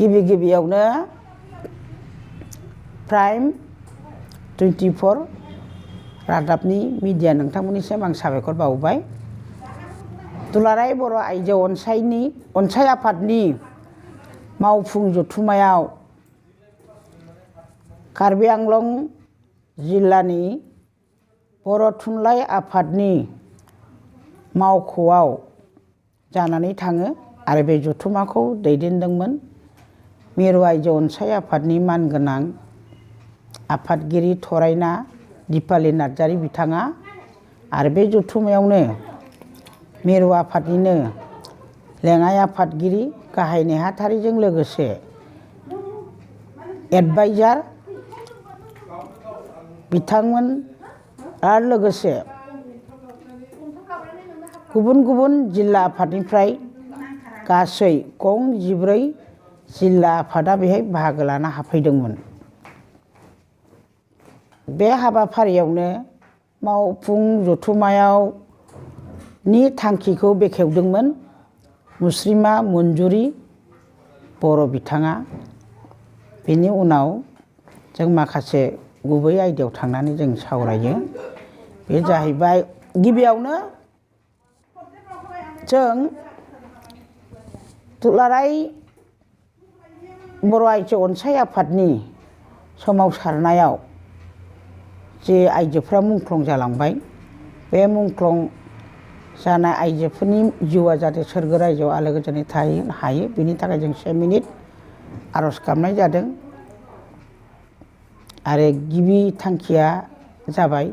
गिबियावनो प्राइम 24 रादाबनि मिडिया नोंथांमोननिसिम आं साबायखर बावबाय। दुलाराय बर' आइजो अनसाय आफादनि मावफुं जथुम्मायाव कार्बि आंलं जिल्लानि बर' थुनलाइ आफादनि मावख'आव जानानै थाङो आरो बे जथुम्माखौ दैदेनदोंमोन मिरु आइजो अनसाय आफादनि मानगोनां आफादगिरि थरायना दिपाली नार्जारी बिथाङा। आरो बे जथुम्मायावनो मिरु आफादनिनो लेङाइ आफादगिरि गाहाय नेहाथारिजों लोगोसे एडभाइजार बिथांमोन आरो लोगोसे गुबुन गुबुन जिल्ला आफादनिफ्राय गासै गं 14 जिल्ला आफादा बेहाय बाहागो लाना हाबफैदोंमोन। बे हाबाफारियावनो मावफुं जथुम्मानि थांखिखौ बेखेवदोंमोन मुस्रिमा मन्जुरि बर' बिथाङा। बेनि उनाव जों माखासे गुबै आयदायाव थांनानै जों सावरायो। बे जाहैबाय गिबियावनो जों दुलाराय बर' आइजो अनसाय आफादनि सोमावसारनायाव जे आइजोफ्रा मुंख्लं जालांबाय, बे मुंख्लं जानाय आइजोफोरनि जिउआ जाहाथे सोरगो रायजोआव आलो गोजोनै थानो हायो बेनि थाखाय जों 1 मिनिट आर'ज गाबनाय जादों। आरो गिबि थांखिया जाबाय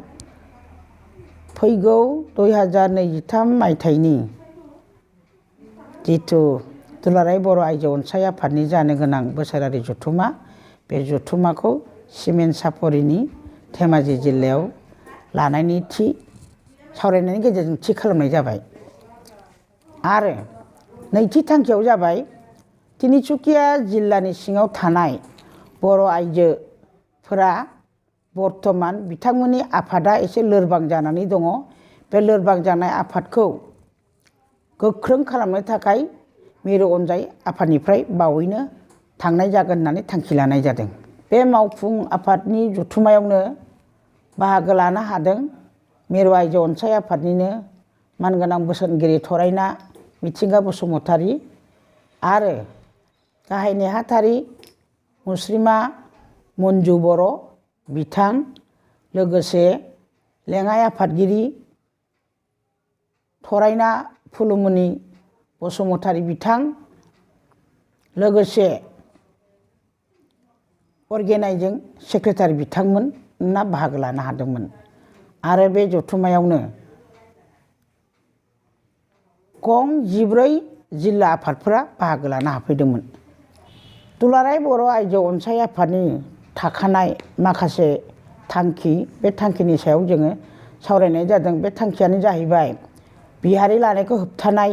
फैगौ 2023 मायथाइनि जिथु दुलाराय बर' आइजो अनसाय आफादनि जानो गोनां बोसोरारि जथुम्मा, बे जथुम्माखौ सिमेन्ट सापरिनि धेमाजि जिल्लायाव लानायनि सावरायनायनि गेजेरजों थि खालामनाय जाबाय। आरो नैथि थांखियाव जाबाय तिनिचुकिया जिल्लानि सिङाव थानाय बर' आइजोफोरा बर्थमान बिथांमोननि आफादा एसे लोरबां जानानै दङ। बे लोरबां जानाय आफादखौ गोख्रों खालामनो थाखाय मिरु अनसाय आफादनिफ्राय बावैनो थांनाय जागोन होननानै थांखि लानाय जादों। बे मावफुं आफादनि जथुम्मायावनो बाहागो लानो हादों मिरु आइजो अनसाय आफादनिनो मानगोनां बोसोनगिरि थरायना मिथिंगा बसुमतारी आरो गाहाय नेहाथारि मुस्रिमा मन्जु बर' बिथां, लोगोसे लेङाइ आफादगिरि थरायना फुलुमनि बसुमतारी बिथां, लोगोसे अर्गेनाइजिं सेक्रेटारि बिथांमोना बाहागो लानो हादोंमोन। आरो बे जथुम्मायावनो गं 14 जिल्ला आफादफोरा बाहागो लानो हाफैदोंमोन। दुलाराय बर' आइजो अनसाय आफादनि थाखानाय माखासे थांखि, बे थांखिनि सायाव जोङो सावरायनाय जादों। बे थांखियानो जाहैबाय बिहारि लानायखौ होबथानाय,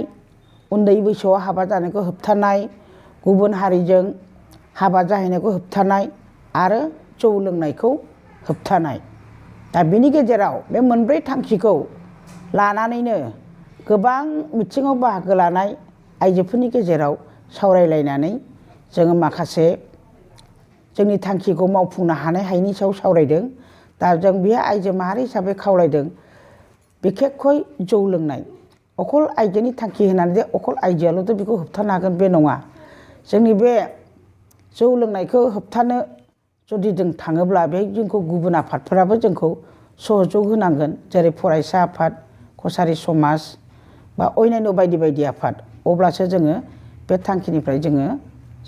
उन्दै बैसोआव हाबा जानायखौ होबथानाय, गुबुन हारिजों हाबा जाहैनायखौ होबथानाय आरो जौ लोंनायखौ होबथानाय। दा बेनि गेजेराव बे मोनब्रै थांखिखौ लानानैनो गोबां मिथिङाव बाहागो लानाय आइजोफोरनि गेजेराव सावरायलायनानै जोङो माखासे जोंनि थांखिखौ मावफुंनो हानाय हायैनि सायाव सावरायदों। दा जों बे आइजो माहारि हिसाबै खावलायदों बिखेखय जौ लोंनाय, अखल आइजोनि थांखि होनानै जे अखल आइजोआल'थ' बेखौ होबथानो हागोन बे नङा। जोंनि बे जौ लोंनायखौ होबथानो जुदि जों थाङोब्ला बे जोंखौ गुबुन आफादफोराबो जोंखौ सहयोग होनांगोन, जेरै फरायसा आफाद, कसारी समाज बा अन्यान्य बायदि बायदि आफाद। अब्लासो जोङो बे थांखिनिफ्राय जोङो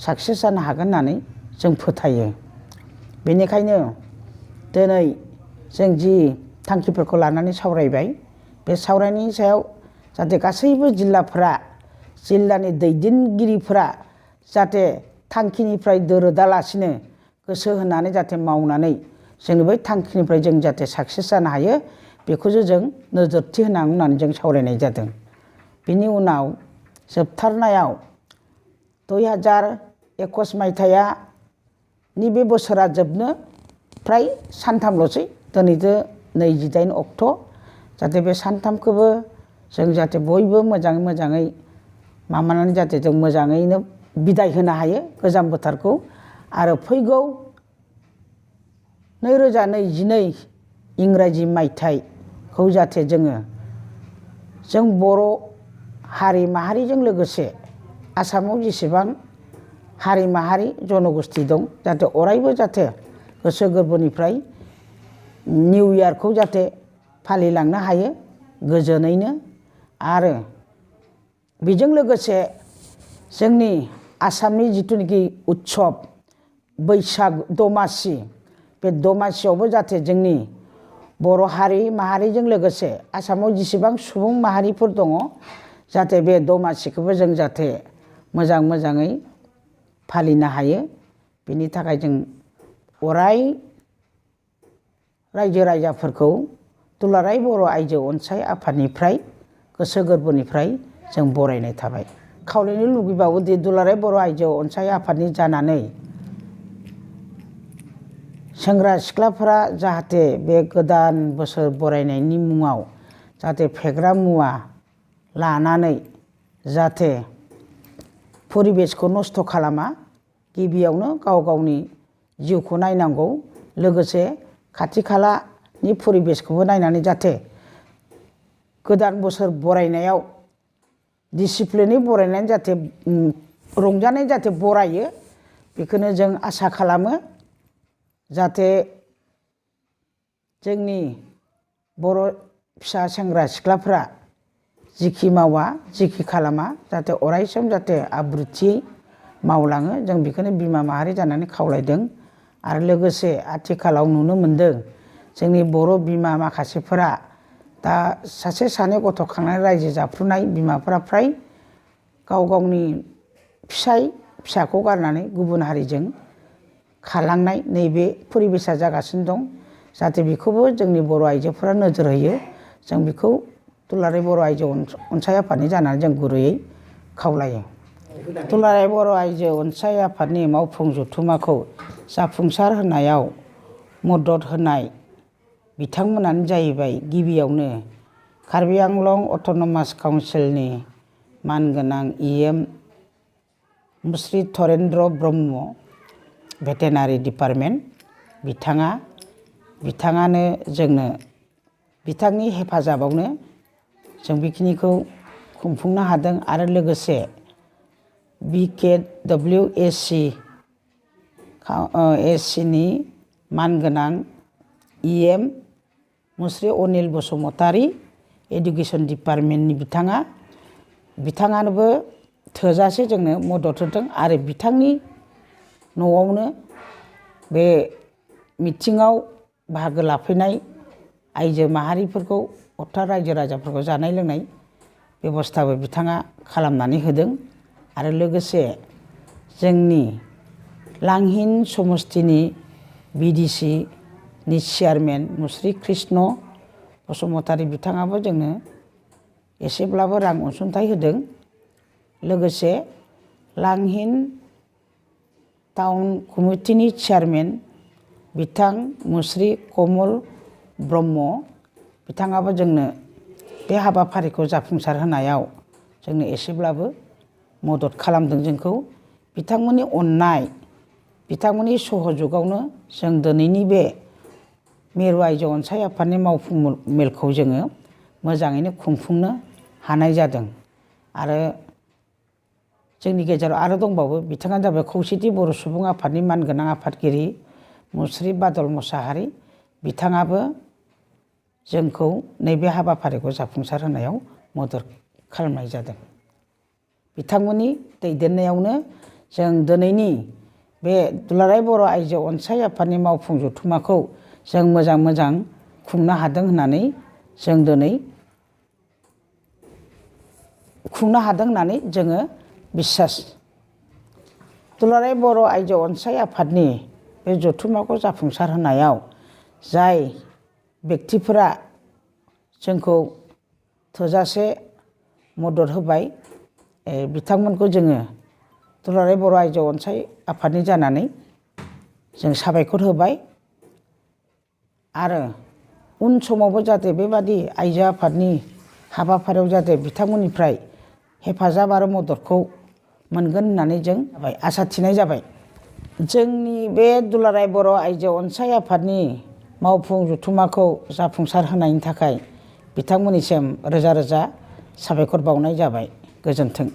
साक्सेस जानो हागोन होननानै जों फोथायो। बेनिखायनो दिनै जों जि थांखिफोरखौ लानानै सावरायबाय, बे सावरायनायनि सायाव जाहाथे गासैबो जिल्लाफोरा, जिल्लानि दैदेनगिरिफोरा जाहाथे थांखिनिफ्राय दोरोदालासिनो गोसो होनानै जाहाथे मावनानै जोंनि बै थांखिनिफ्राय जों जाहाथे साक्सेस जानो हायो, बेखौसो जों नोजोरथि होनांगौ होननानै जों सावरायनाय जादों। बेनि उनाव जोबथारनायाव 2021 मायथाइया नि बे बोसोरा जोबनो फ्राय सानथामल'सै, दिनैथो 28 अक्ट'। जाहाथे बे सानथामखौबो जों जाहाथे बयबो मोजाङै माबानानै जाहाथे जों मोजाङैनो बिदाय होनो हायो गोजाम बोथोरखौ आरो फैगौ 2022 इंराजि मायथाइखौ जाहाथे जों बर' हारि माहारिजों लोगोसे आसामाव जेसेबां हारि माहारि जनगोष्ठी दं जाहाथे अरायबो जाहाथे गोसो गोरबोनिफ्राय निउ इयारखौ जाहाथे फालिलांनो हायो गोजोनैनो आरो बेजों लोगोसे जोंनि आसामनि जिथुनिखि उत्सब बैसागु दमासि बे दमासियावबो जाहाथे जोंनि बर' हारि माहारिजों लोगोसे आसामाव जेसेबां सुबुं माहारिफोर दङ जाहाथे बे दमासिखौबो जों जाहाथे मोजाङै फालिनो हायो बेनि थाखाय जों अराय रायजो राजाफोरखौ दुलाराय बर' आइजो अनसाय आफादनिफ्राय गोसो गोरबोनिफ्राय जों बरायनाय थाबाय खावलायनो लुगैबावोदि दुलाराय बर' आइजो अनसाय आफादनि जानानै सेंग्रा सिख्लाफोरा जाहाथे बे गोदान बोसोर बरायनायनि मुङाव जाहाथे फेग्रा मुवा लानानै जाहाथे परिबेसखौ नस्थ' खालामा गिबियावनो गाव गावनि जिउखौ नायनांगौ लोगोसे खाथि खालानि परिबेसखौबो नायनानै जाहाथे गोदान बोसोर बरायनायाव डिसिप्लिनै बरायनानै जाहाथे रंजानाय जाहाथे बरायो बेखौनो जों आसा खालामो जाहाथे जोंनि बर' फिसा सेंग्रा सिख्लाफ्रा जिखि मावा जिखि खालामा जाहाथे अरायसम जाहाथे आब्रुथियै मावलाङो जों बेखौनो बिमा माहारि जानानै खावलायदों आरो लोगोसे आथिखालाव नुनो मोनदों जोंनि बर' बिमा माखासेफोरा दा सासे सानै गथ' खांनानै रायजो जाफ्रुनाय बिमाफोरा फ्राय गाव गावनि फिसाखौ गारनानै गुबुन हारिजों खारलांनाय नैबे परिबेसा जागासिनो दं जाहाथे बेखौबो जोंनि बर' आइजोफोरा नोजोर होयो जों बेखौ दुलाराय बर' आइजो अनसाय आफादनि जानानै जों गुरैयै खावलायो दुलाराय बर' आइजो अनसाय आफादनि मावफुं जथुम्माखौ जाफुंसार होनायाव मदद होनाय बिथांमोनानो जाहैबाय गिबियावनो कार्बि आंलं अट'नमास काउन्सिलनि मानगोनां EM मुस्रि धरेन्द्र ब्रह्म भेटेनारि डिपार्टमेन्ट बिथाङानो जोंनो बिथांनि हेफाजाबावनो जों बेखिनिखौ खुंफुंनो हादों आरो लोगोसे BKWSCनि मानगोनां EM मुस्रि अनिल बसुमतारी एडुकेसन डिपार्टमेन्टनि बिथाङानोबो थोजासे जोंनो मदद होदों आरो बिथांनि न'आवनो बे मिटिङाव बाहागो लाफैनाय आइजो माहारिफोरखौ अथा रायजो राजाफोरखौ जानाय लोंनाय बेबस्थाबो बिथाङा खालामनानै होदों आरो लोगोसे जोंनि लांहिन समस्तिनि BDCनि चेयारमेन मुस्रि कृष्ण बसुमतारी बिथाङाबो जोंनो एसेब्लाबो रां अनसुंथाइ होदों लोगोसे लांहिन टाउन कमिटिनि चेयारमेन बिथां मुस्रि कमल ब्रह्म बिथाङाबो जोंनो बे हाबाफारिखौ जाफुंसार होनायाव जोंनो एसेब्लाबो मदद खालामदों जोंखौ बिथांमोननि अननाय बिथांमोननि सहजुगावनो जों दिनैनि बे मिरु आइजो अनसाय आफादनि मावफुं मेलखौ जोङो मोजाङैनो खुंफुंनो हानाय जादों आरो जोंनि गेजेराव आरो दंबावो बिथाङानो जाबाय खौसेथि बर' सुबुं आफादनि मानगोनां आफादगिरि मुस्रि बादल मोसाहारि बिथाङाबो जोंखौ नैबे हाबाफारिखौ जाफुंसार होनायाव मदद खालामनाय जादों बिथांमोननि दैदेननायावनो जों दिनैनि बे दुलाराय बर' आइजो अनसाय आफादनि मावफुं जथुम्माखौ जों मोजां खुंनो हादों होननानै जों दिनै खुंनो हादों होननानै जोङो बिसास दुलाराय बर' आइजो अनसाय आफादनि बे जथुम्माखौ जाफुंसार होनायाव जाय बेक्तिफोरा जोंखौ थोजासे मदद होबाय बिथांमोनखौ जोङो दुलाराय बर' आइजो अनसाय आफादनि जानानै जों साबायखर होबाय आरो उन समावबो जाहाथे बेबादि आइजो आफादनि हाबाफारियाव जाहाथे बिथांमोननिफ्राय हेफाजाब आरो मददखौ मोनगोन होननानै जों आसा थिनाय जाबाय। जोंनि बे दुलाराय बर' आइजो अनसाय आफादनि मावफुं जथुम्माखौ जाफुंसार होनायनि थाखाय बिथांमोननिसिम रोजा रोजा साबायखर बावनाय जाबाय। गोजोन्थों।